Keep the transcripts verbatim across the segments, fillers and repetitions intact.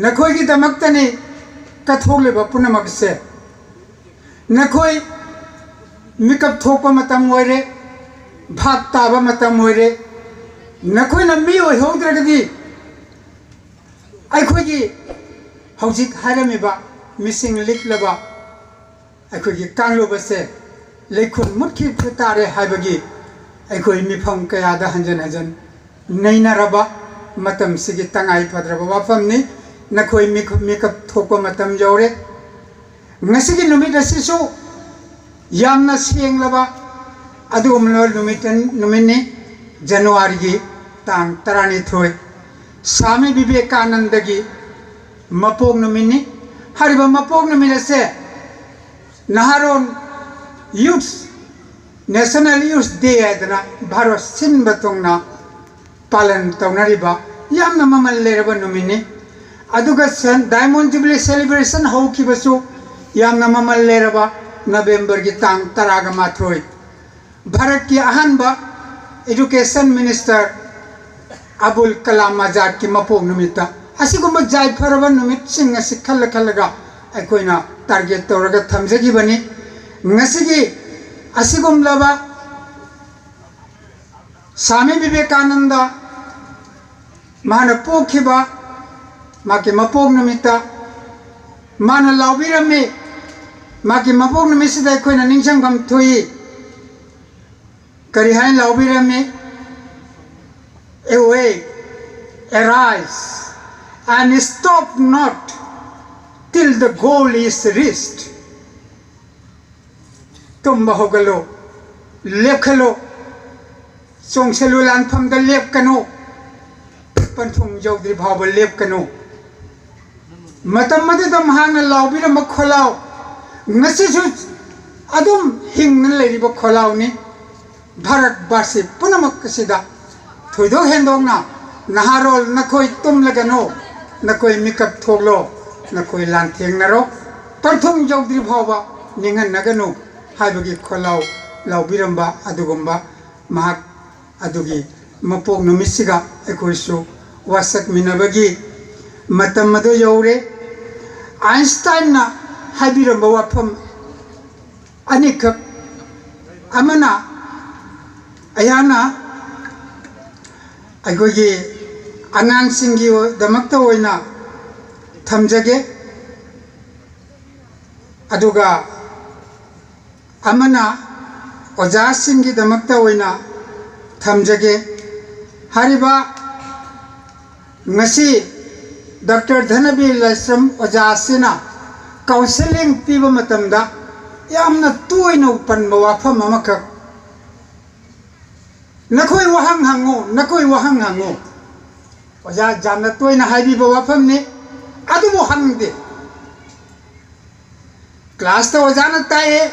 ꯅꯈꯣꯏꯒꯤꯗꯃꯛꯇꯅꯤ ꯀꯠꯊꯣꯛꯂꯤꯕ ꯄꯨꯝꯅꯃꯛꯁꯦ꯫ ꯅꯈꯣꯏ ꯃꯤꯀꯞ ꯊꯣꯛꯄ ꯃꯇꯝ ꯑꯣꯏꯔꯦ, ꯚꯥꯞ ꯇꯥꯕ ꯃꯇꯝ ꯑꯣꯏꯔꯦ꯫ ꯅꯈꯣꯏꯅ ꯃꯤ ꯑꯣꯏꯍꯧꯗ꯭ꯔꯒꯗꯤ ꯑꯩꯈꯣꯏꯒꯤ ꯍꯧꯖꯤꯛ ꯍꯥꯏꯔꯝꯃꯤꯕ ꯃꯤꯁꯤꯡ ꯂꯤꯛꯂꯕ ꯑꯩꯈꯣꯏꯒꯤ ꯀꯥꯡꯂꯨꯞ ꯑꯁꯦ ꯂꯩꯈꯨꯜ ꯃꯨꯠꯈꯤꯕ ꯇꯥꯔꯦ ꯍꯥꯏꯕꯒꯤ ꯑꯩꯈꯣꯏ ꯃꯤꯐꯝ ꯀꯌꯥꯗ ꯍꯟꯖꯟ ꯍꯟꯖꯟ ꯅꯩꯅꯔꯕ ꯃꯇꯝꯁꯤꯒꯤ ꯇꯉꯥꯏ ꯐꯗ꯭ꯔꯕ ꯋꯥꯐꯝꯅꯤ꯫ ꯅꯈꯣꯏ ꯃꯤꯀꯨꯞ ꯃꯤꯀꯞ ꯊꯣꯛꯄ ꯃꯇꯝ ꯌꯧꯔꯦ꯫ ꯉꯁꯤꯒꯤ ꯅꯨꯃꯤꯠ ꯑꯁꯤꯁꯨ ꯌꯥꯝꯅ ꯁꯦꯡꯂꯕ ꯑꯗꯨꯒꯨꯝꯂꯕ ꯅꯨꯃꯤꯠ, ꯅꯨꯃꯤꯠꯅꯤ꯫ ꯖꯅꯋꯥꯔꯤꯒꯤ ꯇꯥꯡ ꯇꯔꯥꯅꯤꯊꯣꯏ, ꯁ꯭ꯋꯥꯃꯤ ꯕꯤꯕꯦꯀꯥꯅꯟꯗꯒꯤ ꯃꯄꯣꯛ ꯅꯨꯃꯤꯠꯅꯤ꯫ ꯍꯥꯏꯔꯤꯕ ꯃꯄꯣꯛ ꯅꯨꯃꯤꯠ ꯑꯁꯦ ꯅꯍꯥꯔꯣꯟ ꯌꯨꯠꯁ, ꯅꯦꯁꯅꯦꯜ ꯌꯨꯠꯁ ꯗꯦ ꯍꯥꯏꯗꯅ ꯚꯥꯔꯠ ꯁꯤꯟꯕ ꯊꯨꯡꯅ ꯄꯥꯂꯟ ꯇꯧꯅꯔꯤꯕ ꯌꯥꯝꯅ ꯃꯃꯜ ꯂꯩꯔꯕ ꯅꯨꯃꯤꯠꯅꯤ꯫ ꯑꯗꯨꯒ ꯁꯦꯟ-, ꯗꯥꯏꯃꯣꯟ ꯖꯨꯕꯤꯂꯤ ꯁꯦꯂꯦꯕ꯭ꯔꯦꯁꯟ ꯍꯧꯈꯤꯕꯁꯨ ꯌꯥꯝꯅ ꯃꯃꯜ ꯂꯩꯔꯕ ꯅꯕꯦꯝꯕꯔꯒꯤ ꯇꯥꯡ ꯇꯔꯥꯒ ꯃꯥꯊꯣꯏ, ꯚꯥꯔꯠꯀꯤ ꯑꯍꯥꯟꯕ ꯏꯗꯨꯀꯦꯁꯟ ꯃꯤꯅꯤꯁꯇꯔ ꯑꯕꯨꯜ ꯀꯂꯥꯝ ꯑꯖꯥꯗꯀꯤ ꯃꯄꯣꯛ ꯅꯨꯃꯤꯠꯇ꯫ ꯑꯁꯤꯒꯨꯝꯕ ꯌꯥꯏꯐꯔꯕ ꯅꯨꯃꯤꯠꯁꯤꯡ ꯑꯁꯤ ꯈꯜꯂ ꯈꯜꯂꯒ ꯑꯩꯈꯣꯏꯅ ꯇꯥꯔꯒꯦꯠ ꯇꯧꯔꯒ ꯊꯝꯖꯈꯤꯕꯅꯤ꯫ ꯉꯁꯤꯒꯤ ꯑꯁꯤꯒꯨꯝꯂꯕ ꯁ꯭ꯋꯥꯃꯤ ꯕꯤꯕꯦꯀꯥꯅꯟꯗ ꯃꯍꯥꯛꯅ ꯄꯣꯛꯈꯤꯕ ꯃꯍꯥꯛꯀꯤ ꯃꯄꯣꯛ ꯅꯨꯃꯤꯠꯇ ꯃꯥꯅ ꯂꯥꯎꯕꯤꯔꯝꯃꯤ꯫ ꯃꯍꯥꯛꯀꯤ ꯃꯄꯣꯛ ꯅꯨꯃꯤꯠꯁꯤꯗ ꯑꯩꯈꯣꯏꯅ ꯅꯤꯡꯁꯤꯡꯐꯝ ꯊꯣꯛꯏ꯫ ꯀꯔꯤ ꯍꯥꯏꯅ ꯂꯥꯎꯕꯤꯔꯝꯃꯤ? "Awake, arise, and stop not till the goal is reached." ꯇꯨꯝꯕ ꯍꯧꯒꯠꯂꯨ, ꯂꯦꯞꯈꯠꯂꯨ, ꯆꯣꯡꯁꯤꯜꯂꯨ, ꯂꯥꯟꯐꯝꯗ ꯂꯦꯞꯀꯅꯨ, ꯄꯟꯊꯨꯡ ꯌꯧꯗ꯭ꯔꯤ ꯐꯥꯎꯕ ꯂꯦꯞꯀꯅꯨ꯫ ꯃꯇꯝ ꯑꯗꯨꯗ ꯃꯍꯥꯛꯅ ꯂꯥꯎꯕꯤꯔꯝꯕ ꯈꯣꯜꯂꯥꯎ ꯉꯁꯤꯁꯨ ꯑꯗꯨꯝ ꯍꯤꯡꯅ ꯂꯩꯔꯤꯕ ꯈꯣꯜꯂꯥꯎꯅꯤ꯫ ꯚꯥꯔꯠꯕꯥꯁꯤ ꯄꯨꯝꯅꯃꯛ ꯑꯁꯤꯗ ꯊꯣꯏꯗꯣꯛ ꯍꯦꯟꯗꯣꯛꯅ, "ꯅꯍꯥꯔꯣꯜ, ꯅꯈꯣꯏ ꯇꯨꯝꯂꯒꯅꯨ, ꯅꯈꯣꯏ ꯃꯤꯀꯞ ꯊꯣꯛꯂꯣ, ꯅꯈꯣꯏ ꯂꯥꯟꯊꯦꯡꯅꯔꯣ, ꯄꯟꯊꯨꯡ ꯌꯧꯗ꯭ꯔꯤ ꯐꯥꯎꯕ ꯅꯤꯡꯍꯟꯅꯒꯅꯨ" ꯍꯥꯏꯕꯒꯤ ꯈꯣꯜꯂꯥꯎ ꯂꯥꯎꯕꯤꯔꯝꯕ ꯑꯗꯨꯒꯨꯝꯕ ꯃꯍꯥꯛ ꯑꯗꯨꯒꯤ ꯃꯄꯣꯛ ꯅꯨꯃꯤꯠꯁꯤꯒ ꯑꯩꯈꯣꯏꯁꯨ ꯋꯥꯁꯛꯃꯤꯟꯅꯕꯒꯤ ꯃꯇꯝ ꯑꯗꯨ ꯌꯧꯔꯦ꯫ ꯑꯥꯏꯟꯁꯇꯥꯏꯟꯅ ꯍꯥꯏꯕꯤꯔꯝꯕ ꯋꯥꯐꯝ ꯑꯅꯤꯈꯛ, ꯑꯃꯅ ꯑꯩꯍꯥꯛꯅ ꯑꯩꯈꯣꯏꯒꯤ ꯑꯉꯥꯡꯁꯤꯡꯒꯤꯗꯃꯛꯇ ꯑꯣꯏꯅ ꯊꯝꯖꯒꯦ, ꯑꯗꯨꯒ ꯑꯃꯅ ꯑꯣꯖꯥꯁꯤꯡꯒꯤꯗꯃꯛꯇ ꯑꯣꯏꯅ ꯊꯝꯖꯒꯦ꯫ ꯍꯥꯏꯔꯤꯕ ꯉꯁꯤ ꯗꯣꯛꯇꯔ ꯙꯅꯕꯤꯔ ꯂꯥꯏꯁ꯭ꯔꯝ ꯑꯣꯖꯥ ꯑꯁꯤꯅ counselling ꯄꯤꯕ ꯃꯇꯝꯗ ꯌꯥꯝꯅ ꯇꯣꯏꯅ ꯄꯟꯕ ꯋꯥꯐꯝ ꯑꯃꯈꯛ, "ꯅꯈꯣꯏ ꯋꯥꯍꯪ ꯍꯪꯉꯨ, ꯅꯈꯣꯏ ꯋꯥꯍꯪ ꯍꯪꯉꯨ"꯫ ꯑꯣꯖꯥ ꯌꯥꯝꯅ ꯇꯣꯏꯅ ꯍꯥꯏꯕꯤꯕ ꯋꯥꯐꯝꯅꯤ, ꯑꯗꯨꯕꯨ ꯍꯪꯗꯦ꯫ ꯀ꯭ꯂꯥꯁꯇ ꯑꯣꯖꯥꯅ ꯇꯥꯛꯑꯦ,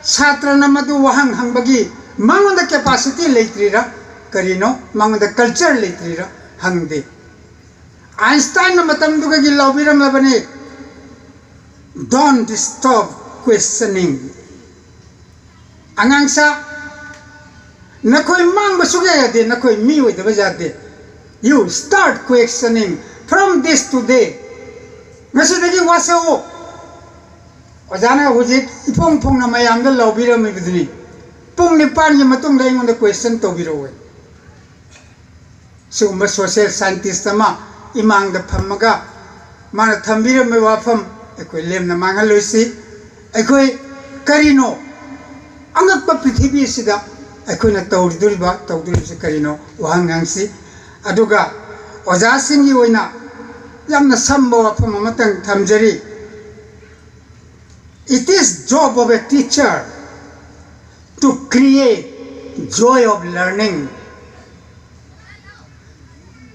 ꯁꯥꯇ꯭ꯔꯅ ꯃꯗꯨ ꯋꯥꯍꯪ ꯍꯪꯕꯒꯤ ꯃꯉꯣꯟꯗ capacity ꯂꯩꯇ꯭ꯔꯤꯔꯥ ꯀꯔꯤꯅꯣ, ꯃꯉꯣꯟꯗ culture ꯂꯩꯇ꯭ꯔꯤꯔꯥ ꯍꯪꯗꯦ꯫ ꯑꯥꯏꯟꯁꯇꯥꯏꯟꯅ ꯃꯇꯝꯗꯨꯗꯒꯤ ꯂꯥꯎꯕꯤꯔꯝꯂꯕꯅꯤ, "Don't stop questioning"꯫ ꯑꯉꯥꯡꯁꯥ, ꯅꯈꯣꯏ ꯃꯥꯡꯕ ꯁꯨꯛꯌꯥ ꯌꯥꯗꯦ, ꯅꯈꯣꯏ ꯃꯤ ꯑꯣꯏꯗꯕ ꯌꯥꯗꯦ꯫ You start questioning from this today. ꯉꯁꯤꯗꯒꯤ ꯋꯥꯁꯛꯑꯣ꯫ ꯑꯣꯖꯥꯅ ꯍꯧꯖꯤꯛ ꯏꯐꯣꯡ ꯐꯣꯡꯅ ꯃꯌꯥꯝꯗ ꯂꯥꯎꯕꯤꯔꯝꯃꯤꯕꯗꯨꯅꯤ, "ꯄꯨꯡ ꯅꯤꯄꯥꯟꯒꯤ ꯃꯇꯨꯡꯗ ꯑꯩꯉꯣꯟꯗ question ꯇꯧꯕꯤꯔꯛꯑꯣ"꯫ ꯁꯤꯒꯨꯝꯕ social scientist ꯑꯃ ꯏꯃꯥꯡꯗ ꯐꯝꯃꯒ ꯃꯥꯅ ꯊꯝꯕꯤꯔꯝꯕ ꯋꯥꯐꯝ ꯑꯩꯈꯣꯏ ꯂꯦꯝꯅ ꯃꯥꯡꯍꯜꯂꯣꯏꯁꯤ꯫ ꯑꯩꯈꯣꯏ ꯀꯔꯤꯅꯣ ꯑꯉꯛꯄ ꯄ꯭ꯔꯤꯊꯤꯕꯤ ꯑꯁꯤꯗ ꯑꯩꯈꯣꯏꯅ ꯇꯧꯔꯤꯗꯣꯔꯤꯕ, ꯇꯧꯗꯣꯔꯤꯕꯁꯤ ꯀꯔꯤꯅꯣ? ꯋꯥꯍꯪ ꯉꯥꯡꯁꯤ꯫ ꯑꯗꯨꯒ ꯑꯣꯖꯥꯁꯤꯡꯒꯤ ꯑꯣꯏꯅ ꯌꯥꯝꯅ ꯁꯝꯕ ꯋꯥꯐꯝ ꯑꯃꯇꯪ ꯊꯝꯖꯔꯤ꯫ It is job of a teacher to create joy of learning.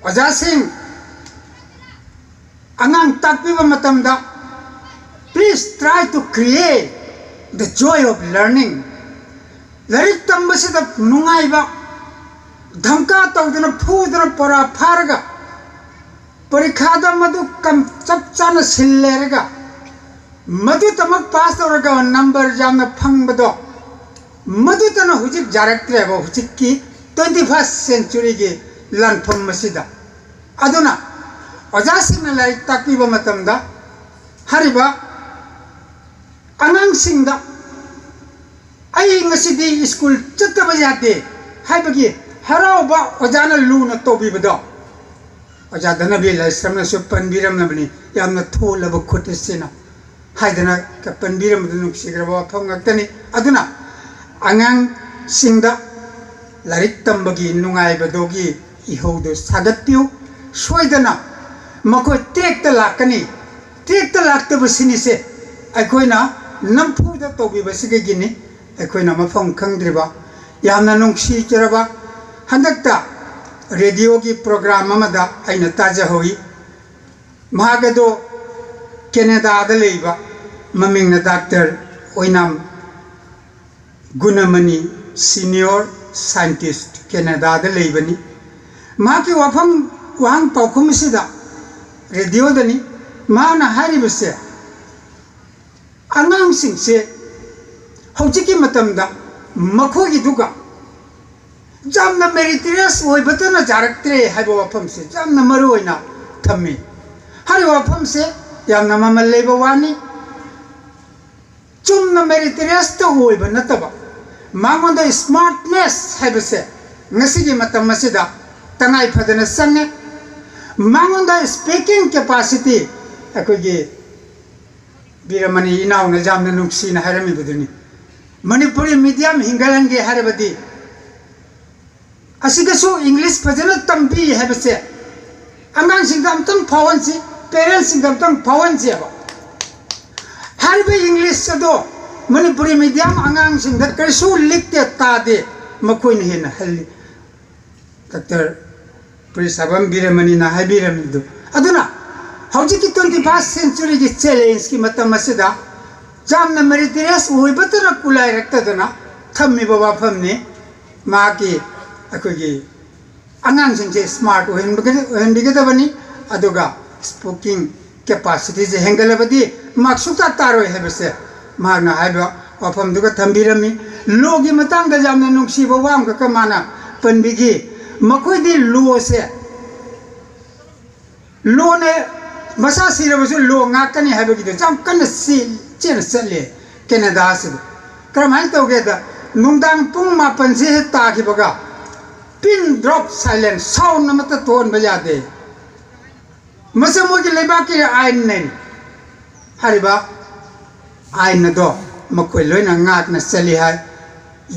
ꯑꯣꯖꯥꯁꯤꯡ, ꯑꯉꯥꯡ ꯇꯥꯛꯄꯤꯕ ꯃꯇꯝꯗ, please try to create the joy of learning. ꯂꯥꯏꯔꯤꯛ ꯇꯝꯕꯁꯤꯗ ꯅꯨꯡꯉꯥꯏꯕ, ꯙꯝꯀꯥ ꯇꯧꯗꯅ, ꯐꯨꯗꯅ, ꯄꯣꯔꯥ ꯐꯥꯔꯒ, ꯄꯔꯤꯈꯥꯗ ꯃꯗꯨ ꯀꯝ-, ꯆꯞ ꯆꯥꯅ ꯁꯤꯜ ꯂꯩꯔꯒ, ꯃꯗꯨꯇꯃꯛ pass ꯇꯧꯔꯒ number ꯌꯥꯝꯅ ꯐꯪꯕꯗꯣ, ꯃꯗꯨꯇꯅ ꯍꯧꯖꯤꯛ ꯌꯥꯔꯛꯇ꯭ꯔꯦꯕ ꯍꯧꯖꯤꯛꯀꯤ twenty first century ꯒꯤ ꯂꯥꯟꯐꯝ ꯑꯁꯤꯗ꯫ ꯑꯗꯨꯅ ꯑꯣꯖꯥꯁꯤꯡꯅ ꯂꯥꯏꯔꯤꯛ ꯇꯥꯛꯄꯤꯕ ꯃꯇꯝꯗ ꯍꯥꯏꯔꯤꯕ ꯑꯉꯥꯡꯁꯤꯡꯗ "ꯑꯩ ꯉꯁꯤꯗꯤ ꯁ꯭ꯀꯨꯜ ꯆꯠꯇꯕ ꯌꯥꯗꯦ" ꯍꯥꯏꯕꯒꯤ ꯍꯔꯥꯎꯕ ꯑꯣꯖꯥꯅ ꯂꯨꯅ ꯇꯧꯕꯤꯕꯗꯣ ꯑꯣꯖꯥ ꯙꯅꯕꯤꯔ ꯂꯥꯏꯁ꯭ꯔꯝꯅꯁꯨ ꯄꯟꯕꯤꯔꯝꯂꯕꯅꯤ, ꯌꯥꯝꯅ ꯊꯣꯜꯂꯕ ꯈꯨꯠ ꯑꯁꯤꯅ ꯍꯥꯏꯗꯅ ꯄꯟꯕꯤꯔꯝꯕꯗꯨ ꯅꯨꯡꯁꯤꯈ꯭ꯔꯕ ꯋꯥꯐꯝ ꯉꯥꯛꯇꯅꯤ꯫ ꯑꯗꯨꯅ ꯑꯉꯥꯡꯁꯤꯡꯗ ꯂꯥꯏꯔꯤꯛ ꯇꯝꯕꯒꯤ ꯅꯨꯡꯉꯥꯏꯕꯗꯨꯒꯤ ꯏꯍꯧꯗꯨ ꯁꯥꯒꯠꯄꯤꯌꯨ꯫ ꯁꯣꯏꯗꯅ ꯃꯈꯣꯏ ꯇꯦꯛꯇ ꯂꯥꯛꯀꯅꯤ꯫ ꯇꯦꯛꯇ ꯂꯥꯛꯇꯕꯁꯤꯅꯤꯁꯦ ꯑꯩꯈꯣꯏꯅ ꯅꯝꯐꯨꯗ ꯇꯧꯕꯤꯕꯁꯤꯗꯒꯤꯅꯤ꯫ ꯑꯩꯈꯣꯏꯅ ꯃꯐꯝ ꯈꯪꯗ꯭ꯔꯤꯕ, ꯌꯥꯝꯅ ꯅꯨꯡꯁꯤꯖꯔꯕ, ꯍꯟꯗꯛꯇ ꯔꯦꯗꯤꯑꯣꯒꯤ ꯄ꯭ꯔꯣꯒ꯭ꯔꯥꯝ ꯑꯃꯗ ꯑꯩꯅ ꯇꯥꯖꯍꯧꯏ꯫ ꯃꯍꯥꯛ ꯑꯗꯣ ꯀꯦꯅꯦꯗꯥꯗ ꯂꯩꯕ, ꯃꯃꯤꯡꯅ ꯗꯥꯛꯇꯔ ꯑꯣꯏꯅꯥꯝ ꯒꯨꯅꯃꯅꯤ, ꯁꯤꯅꯤꯌꯣꯔ ꯁꯥꯏꯟꯇꯤꯁ, ꯀꯦꯅꯦꯗꯥꯗ ꯂꯩꯕꯅꯤ꯫ ꯃꯍꯥꯛꯀꯤ ꯋꯥꯐꯝ, ꯋꯥꯍꯪ ꯄꯥꯎꯈꯨꯝ ꯑꯁꯤꯗ ꯔꯦꯗꯤꯑꯣꯗꯅꯤ ꯃꯍꯥꯛꯅ ꯍꯥꯏꯔꯤꯕꯁꯦ, ꯑꯉꯥꯡꯁꯤꯡꯁꯦ ꯍꯧꯖꯤꯛꯀꯤ ꯃꯇꯝꯗ ꯃꯈꯣꯏꯒꯤꯗꯨꯒ ꯌꯥꯝꯅ ꯃꯦꯔꯤꯇꯤꯔꯤꯌꯁ ꯑꯣꯏꯕꯇꯅ ꯌꯥꯔꯛꯇ꯭ꯔꯦ ꯍꯥꯏꯕ ꯋꯥꯐꯝꯁꯦ ꯌꯥꯝꯅ ꯃꯔꯨ ꯑꯣꯏꯅ ꯊꯝꯃꯤ꯫ ꯍꯥꯏꯔꯤꯕ ꯋꯥꯐꯝꯁꯦ ꯌꯥꯝꯅ ꯃꯃꯜ ꯂꯩꯕ ꯋꯥꯅꯤ꯫ ꯆꯨꯝꯅ ꯃꯦꯔꯤꯇꯤꯔꯤꯌꯁꯇ ꯑꯣꯏꯕ ꯅꯠꯇꯕ, ꯃꯉꯣꯟꯗ ꯁ꯭ꯃꯥꯔꯠꯅꯦꯁ ꯍꯥꯏꯕꯁꯦ ꯉꯁꯤꯒꯤ ꯃꯇꯝ ꯑꯁꯤꯗ ꯇꯉꯥꯏ ꯐꯗꯅ ꯆꯪꯉꯦ꯫ ꯃꯉꯣꯟꯗ ꯁ꯭ꯄꯤꯀꯤꯡ ꯀꯦꯄꯥꯁꯤꯇꯤ, ꯑꯩꯈꯣꯏꯒꯤ ꯕꯤꯔꯃꯅꯤ ꯏꯅꯥꯎꯅ ꯌꯥꯝꯅ ꯅꯨꯡꯁꯤꯅ ꯍꯥꯏꯔꯝꯃꯤꯕꯗꯨꯅꯤ, ꯃꯅꯤꯄꯨꯔꯤ ꯃꯤꯗꯤꯌꯝ ꯍꯤꯡꯒꯠꯍꯟꯒꯦ ꯍꯥꯏꯔꯕꯗꯤ ꯑꯁꯤꯗꯁꯨ ꯏꯪꯂꯤꯁ ꯐꯖꯅ ꯇꯝꯕꯤ ꯍꯥꯏꯕꯁꯦ ꯑꯉꯥꯡꯁꯤꯡꯗ ꯑꯝꯇꯪ ꯐꯥꯎꯍꯟꯁꯤ, ꯄꯦꯔꯦꯟꯁꯁꯤꯡꯗ ꯑꯝꯇꯪ ꯐꯥꯎꯍꯟꯁꯦꯕ꯫ ꯍꯥꯏꯔꯤꯕ ꯏꯪꯂꯤꯁ ꯑꯗꯣ ꯃꯅꯤꯄꯨꯔꯤ ꯃꯤꯗꯤꯌꯝ ꯑꯉꯥꯡꯁꯤꯡꯗ ꯀꯔꯤꯁꯨ ꯂꯤꯛꯇꯦ, ꯇꯥꯗꯦ, ꯃꯈꯣꯏꯅ ꯍꯦꯟꯅ ꯍꯜꯂꯤ꯫ ꯗꯥꯛꯇꯔ ꯄ꯭ꯔꯤꯁꯥꯕꯝ ꯕꯤꯔꯃꯅꯤꯅ ꯍꯥꯏꯕꯤꯔꯝꯃꯤꯗꯨ꯫ ꯑꯗꯨꯅ ꯍꯧꯖꯤꯛꯀꯤ ꯇ꯭ꯋꯦꯟꯇꯤ ꯐꯥꯔꯁ ꯁꯦꯟꯆꯨꯔꯤꯒꯤ ꯆꯦꯂꯦꯟꯖꯀꯤ ꯃꯇꯝ ꯑꯁꯤꯗ ꯌꯥꯝꯅ ꯃꯦꯔꯤꯇꯤꯔꯤꯌꯁ ꯑꯣꯏꯕꯇꯅ ꯀꯨꯂꯥꯏꯔꯛꯇꯗꯅ ꯊꯝꯃꯤꯕ ꯋꯥꯐꯝꯅꯤ꯫ ꯃꯍꯥꯛꯀꯤ, ꯑꯩꯈꯣꯏꯒꯤ ꯑꯉꯥꯡꯁꯤꯡꯁꯦ ꯁ꯭ꯃꯥꯔꯠ ꯑꯣꯏꯍꯟꯕꯒ-, ꯑꯣꯏꯍꯟꯕꯤꯒꯗꯕꯅꯤ꯫ ꯑꯗꯨꯒ ꯁ꯭ꯄꯤꯀꯤꯡ ꯀꯦꯄꯥꯁꯤꯇꯤꯁꯦ ꯍꯦꯟꯒꯠꯂꯕꯗꯤ ꯃꯥꯔꯛ ꯁꯨꯛꯇꯥ ꯇꯥꯔꯣꯏ ꯍꯥꯏꯕꯁꯦ ꯃꯍꯥꯛꯅ ꯍꯥꯏꯕ ꯋꯥꯐꯝꯗꯨꯒ ꯊꯝꯕꯤꯔꯝꯃꯤ꯫ ꯂꯣꯒꯤ ꯃꯇꯥꯡꯗ ꯌꯥꯝꯅ ꯅꯨꯡꯁꯤꯕ ꯋꯥ ꯑꯃꯈꯛꯀ ꯃꯥꯅ ꯄꯟꯕꯤꯈꯤ꯫ ꯃꯈꯣꯏꯗꯤ ꯂꯣꯁꯦ ꯂꯣꯅ ꯃꯁꯥ ꯁꯤꯔꯕꯁꯨ ꯂꯣ ꯉꯥꯛꯀꯅꯤ ꯍꯥꯏꯕꯒꯤꯗꯣ ꯌꯥꯝ ꯀꯟꯅ ꯆꯦ-, ꯆꯦꯟꯅ ꯆꯠꯂꯦ ꯀꯦꯅꯦꯗꯥꯁꯤꯗ꯫ ꯀꯔꯝꯍꯥꯏꯅ ꯇꯧꯒꯦꯗ, ꯅꯨꯡꯗꯥꯡ ꯄꯨꯡ ꯃꯥꯄꯟꯁꯦ ꯍꯦꯛ ꯇꯥꯈꯤꯕꯒ pin drop silence, sound ꯑꯃꯠꯇ ꯊꯣꯛꯍꯟꯕ ꯌꯥꯗꯦ꯫ ꯃꯁꯤ ꯃꯣꯏꯒꯤ ꯂꯩꯕꯥꯛꯀꯤ ꯑꯥꯏꯟꯅꯦ꯫ ꯍꯥꯏꯔꯤꯕ ꯑꯥꯏꯟ ꯑꯗꯣ ꯃꯈꯣꯏ ꯂꯣꯏꯅ ꯉꯥꯛꯅ ꯆꯠꯂꯤ ꯍꯥꯏ꯫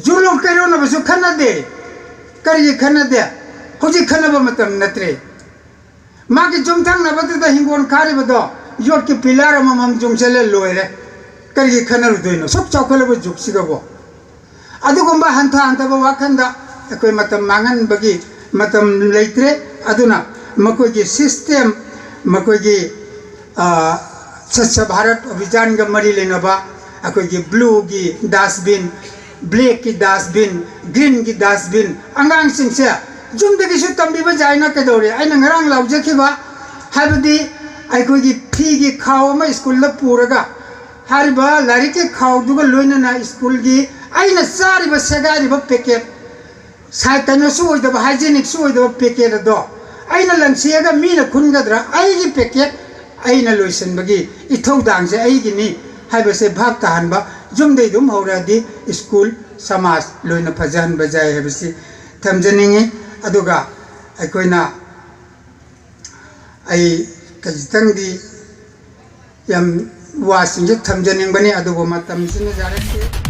ꯌꯨꯝꯂꯣꯟ ꯀꯩꯔꯣꯟꯅꯕꯁꯨ ꯈꯠꯅꯗꯦ꯫ ꯀꯔꯤꯒꯤ ꯈꯠꯅꯗꯦ? ꯍꯧꯖꯤꯛ ꯈꯠꯅꯕ ꯃꯇꯝ ꯅꯠꯇ꯭ꯔꯦ꯫ ꯃꯥꯒꯤ ꯌꯨꯝ ꯊꯪꯅꯕꯗꯨꯗ ꯍꯤꯡꯒꯣꯜ ꯈꯥꯔꯤꯕꯗꯣ ꯌꯣꯠꯀꯤ ꯄꯤꯂꯥꯔ ꯑꯃꯃꯝ ꯌꯨꯡꯁꯤꯜꯂ ꯂꯣꯏꯔꯦ꯫ ꯀꯔꯤꯒꯤ ꯈꯠꯅꯔꯨꯗꯣꯏꯅꯣ? ꯁꯨꯛ ꯆꯥꯎꯈꯠꯂꯕ ꯖꯨꯒꯁꯤꯗꯕꯨ꯫ ꯑꯗꯨꯒꯨꯝꯕ ꯍꯟꯊ ꯍꯟꯊꯕ ꯋꯥꯈꯜꯗ ꯑꯩꯈꯣꯏ ꯃꯇꯝ ꯃꯥꯡꯍꯟꯕꯒꯤ ꯃꯇꯝ ꯂꯩꯇ꯭ꯔꯦ꯫ ꯑꯗꯨꯅ ꯃꯈꯣꯏꯒꯤ system, ꯃꯈꯣꯏꯒꯤ, ꯑ, ꯁ꯭ꯋꯆ ꯚꯥꯔꯠ ꯑꯚꯤꯌꯥꯟꯒ ꯃꯔꯤ ꯂꯩꯅꯕ ꯑꯩꯈꯣꯏꯒꯤ blueꯒꯤ dustbin, blackꯀꯤ dustbin, greenꯒꯤ dustbin, ꯑꯉꯥꯡꯁꯤꯡꯁꯦ ꯌꯨꯝꯗꯒꯤꯁꯨ ꯇꯝꯕꯤꯕ ꯌꯥꯏꯅ꯫ ꯀꯩꯗꯧꯔꯦ? ꯑꯩꯅ ꯉꯔꯥꯡ ꯂꯥꯎꯖꯈꯤꯕ ꯍꯥꯏꯕꯗꯤ ꯑꯩꯈꯣꯏꯒꯤ ꯐꯤꯒꯤ ꯈꯥꯎ ꯑꯃ ꯁ꯭ꯀꯨꯜꯗ ꯄꯨꯔꯒ ꯍꯥꯏꯔꯤꯕ ꯂꯥꯏꯔꯤꯛꯀꯤ ꯈꯥꯎꯗꯨꯒ ꯂꯣꯏꯅꯅ ꯁ꯭ꯀꯨꯜꯒꯤ ꯑꯩꯅ ꯆꯥꯔꯤꯕ ꯁꯦꯒꯥꯏꯔꯤꯕ packet, ꯁꯥꯏ-, ꯀꯩꯅꯣꯁꯨ ꯑꯣꯏꯗꯕ, hygienicꯁꯨ ꯑꯣꯏꯗꯕ packet ꯑꯗꯣ ꯑꯩꯅ ꯂꯪꯁꯤꯑꯒ ꯃꯤꯅ ꯈꯨꯟꯒꯗ꯭ꯔꯥ? ꯑꯩꯒꯤ packet ꯑꯩꯅ ꯂꯣꯏꯁꯤꯟꯕꯒꯤ ꯏꯊꯧꯗꯥꯡꯁꯦ ꯑꯩꯒꯤꯅꯤ ꯍꯥꯏꯕꯁꯦ ꯚꯥꯞ ꯇꯥꯍꯟꯕ ꯌꯨꯝꯗꯩ ꯑꯗꯨꯝ ꯍꯧꯔꯛꯑꯗꯤ ꯁ꯭ꯀꯨꯜ, ꯁꯃꯥꯖ ꯂꯣꯏꯅ ꯐꯖꯍꯟꯕ ꯌꯥꯏ ꯍꯥꯏꯕꯁꯤ ꯊꯝꯖꯅꯤꯡꯉꯤ꯫ ꯑꯗꯨꯒ ꯑꯩꯈꯣꯏꯅ, ꯑꯩ ꯈꯖꯤꯛꯇꯪꯗꯤ ꯌꯥꯝ ꯋꯥꯁꯤꯡꯁꯦ ꯊꯝꯖꯅꯤꯡꯕꯅꯤ, ꯑꯗꯨꯕꯨ ꯃꯇꯝꯁꯤꯅ ꯌꯥꯔꯛꯇꯦ꯫